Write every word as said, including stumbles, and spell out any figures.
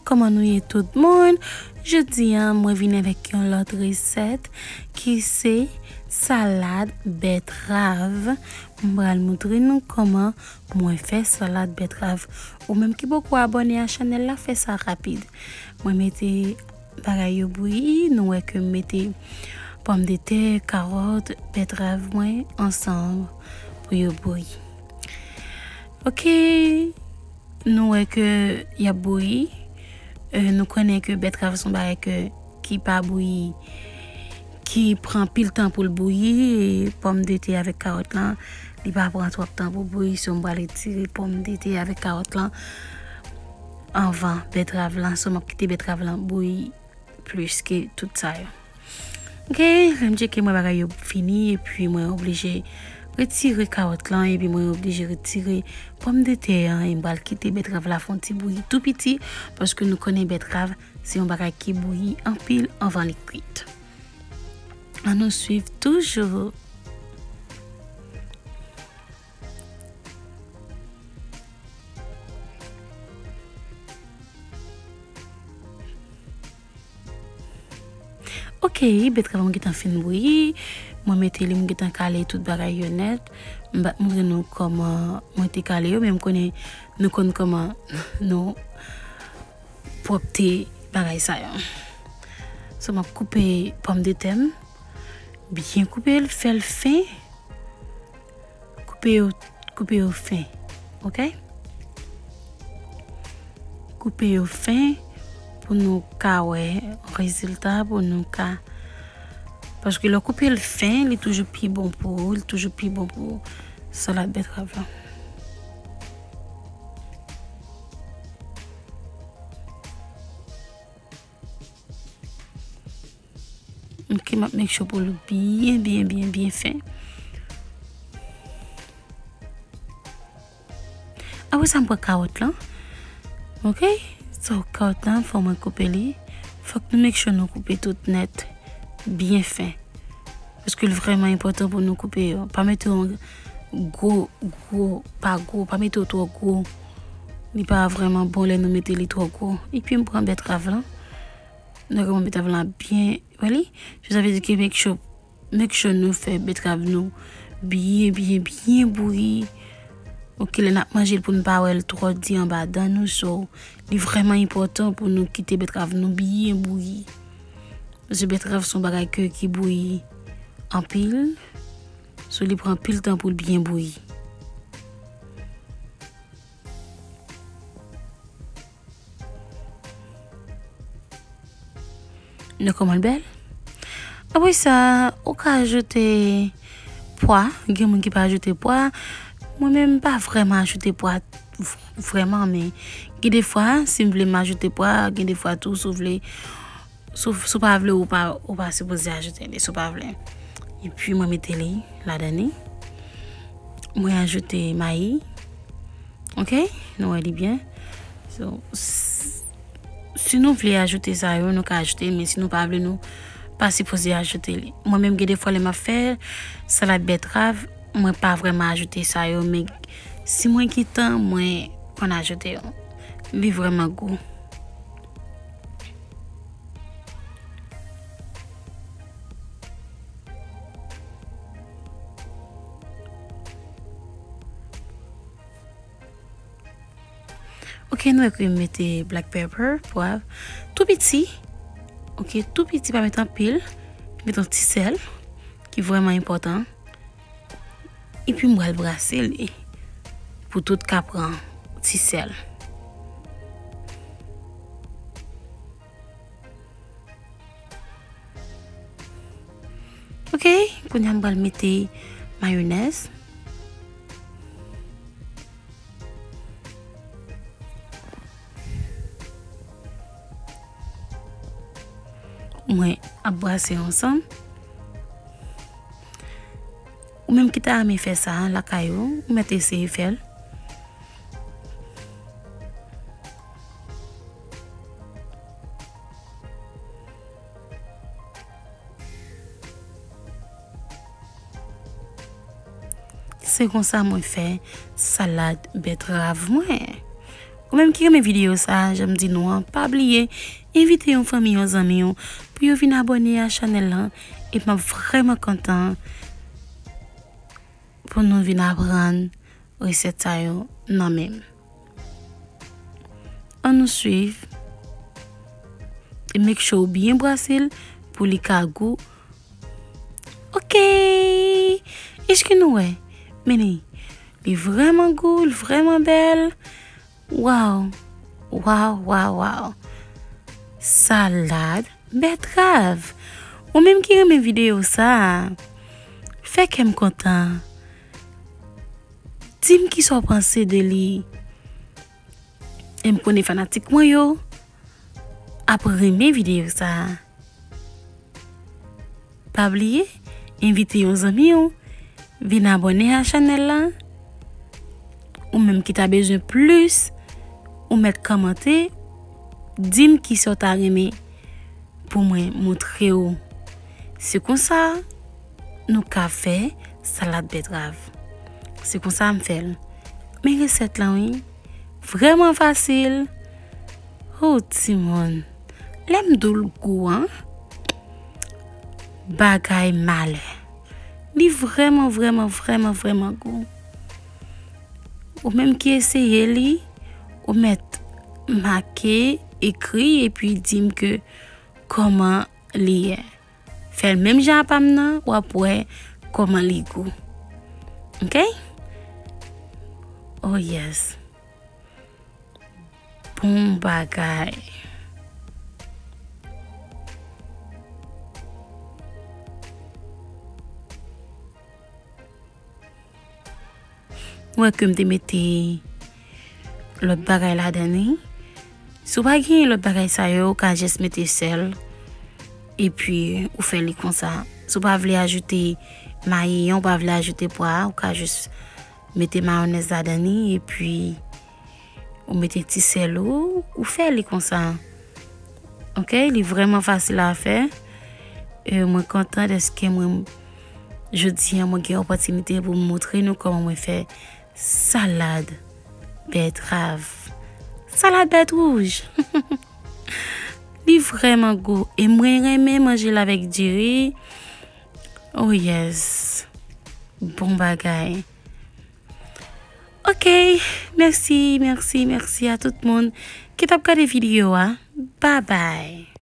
Kòman nou ye tout moun? Jodi a, mwen vin avèk yon lòt resèt ki se salad bètrav. M pral montre nou kòman mwen fè salad bètrav. Ou menm ki poko abòne a chanèl la, fè sa rapid. Mwen mete bagay yo bouyi, nou wè ke m mete pòmdetè, kawòt, bètrav mwen ansanm pou yo bouyi. Ok, nou wè ke y ap bouyi. Euh, nou konnen ke bètrav se yon bagay ke, ki pa bouyi, ki pran pil tan pou l bouyi. E pòmdetè avèk kawòt lan, li pa pran twòp tan pou bouyi. So, m pral retire pòmdetè avèk kawòt lan anvan bètrav lan. So, m ap kite bètrav lan bouyi plis ke tout sa yo. Ok, lè m tcheke mwen bagay yo fini, epi mwen oblije retire kawòt lan, epi mwen oblije retire pòmdetè an, e m pral kite bètrav la fè yon ti bouyi tou piti, paske nou konnen bètrav se yon bagay ki bouyi anpil anvan li kwit. Ann nou swiv toujou. Ok, bètrav mwen gentan fin bouyi. Mwen mete li, mwen gentan kale tout bagay yo nèt. M pa t montre nou kòman mwen te kale yo, men m konnen nou konn kòman nou pwòpte bagay sa yo. So, m ap koupe pòmdetè m. Byen koupe l, fè l fen. Koupe yo, koupe yo fen, ok? Koupe yo fen pou nou ka wè rezilta, pou nou ka, paske lè w koupe l fen, li toujou pi bon pou ou, li toujou pi bon pou salad bètrav lan. Ok, m ap make sure pou l byen, byen, byen, byen fen. Apre sa, m pran kawòt lan. Ok? So, kawòt lan, fò mwen koupe li. Fòk nou make sure nou koupe tout nèt, byen fen. Paske l vrèman enpòtan pou nou koupe yo. Pa mete yon gwo, gwo, pa gwo, pa mete yo twò gwo. Li pa vrèman bon lè nou mete li twò gwo. Epi m pran bètrav lan. Nou wè kòman bètrav lan ap byen, wè li? So, sa vle di ke make sure, make sure nou fè bètrav nou byen, byen, byen bouyi. Ok, lè n ap manje l pou n pa wè l twò di anba dan nou. So, li vrèman enpòtan pou nou kite bètrav nou byen bouyi. Paske bètrav se yon bagay ke, ki bouyi anpil. So, li pran anpil tan pou l byen bouyi. Nou kòman l bèl? Apre sa, ou ka ajoute pwa. Gen moun ki pa ajoute pwa. Mwen menm, m pa vrèman ajoute pwa v-, vrèman, men gen de fwa, si m vle, m ajoute pwa. Gen de fwa tou, si w vle, si w, si w pa vle, ou pa, ou pa sipoze ajoute li, si w pa vle. Epi, mwen mete li ladan li. Mwen ajoute mayi. Ok, nou wè li byen. So, s-, si nou vle ajoute sa yo, nou ka ajoute, men si nou pa vle, nou pa sipoze ajoute li. Mwen menm, gen de fwa, lè m ap fè salad bètrav, mwen pa vrèman ajoute sa yo, men si mwen gen tan, mwen konn ajoute yo. Li vrèman gou. Ok, nou wè ke m mete black pepper, pwav, tou piti. Ok, tou piti, pa met anpil. Met yon ti sèl, ki vrèman enpòtan. Epi m pral brase li pou tout ka pran ti sèl. Ok, kounye a m pral mete mayonèz. Mwen ap brase yo ansanm. Ou menm ki ta renmen fè sa lakay ou, ou mèt eseye fè l. Se konsa mwen fè salad bètrav mwen. Ou menm ki renmen videyo sa, jan m di nou an, pa bliye envite yon fanmi, yon zanmi w pou yo vin abòne a chanèl lan. E m ap vrèman kontan pou nou vin aprann resèt sa yo nan men m. Ann nou swiv. E make sure ou byen brase l pou li ka gou. Ok. Èske nou wè? Men li, li vrèman gou, li vrèman bèl. Waw. Waw, waw, waw. Salad bètrav. Ou menm ki renmen videyo sa, fè kè m kontan. Di m kisa w panse de li. E m konnen fanatik mwen yo ap renmen videyo sa. Pa bliye envite yon zanmi w vin abòne a chanèl la. Ou menm ki ta bezwen plis, ou mèt kòmante, di m kisa w ta renmen pou mwen montre w. Se konsa nou ka fè salad bètrav. Se konsa m fè l. Men resèt lan wi, vrèman fasil. O timoun, lè m di w l gou an, bagay malè. Li vrèman, vrèman, vrèman, vrèman gou. Ou menm ki eseye li, ou mèt make, ekri, epi di m ke kòman li ye. Fè l menm jan a pa m nan, w ap wè kòman li gou. Ok? Oh yes. Bon bagay. Ou wè ke m te mete lòt bagay ladan li. Si w pa genyen lòt bagay sa yo, ou ka jis mete sèl. Epi, ou fè li konsa. Si w pa vle ajoute mayi an, ou pa vle ajoute pwa, ou ka jis mete mayonèz ladan li. Epi, ou mete ti sèl ou, ou fè li konsa. Ok, li vrèman fasil a fè. E mwen kontan dèske mwen, jodi a, mwen gen opòtinite pou m montre nou kòman mwen fè salad bètrav. Salad bèt wouj. Li vrèman gou. E mwen renmen manje l avèk diri. Oh yes. Bon bagay. Ok, mèsi, mèsi, mèsi a tout moun ki t ap gade videyo a. Bye bye.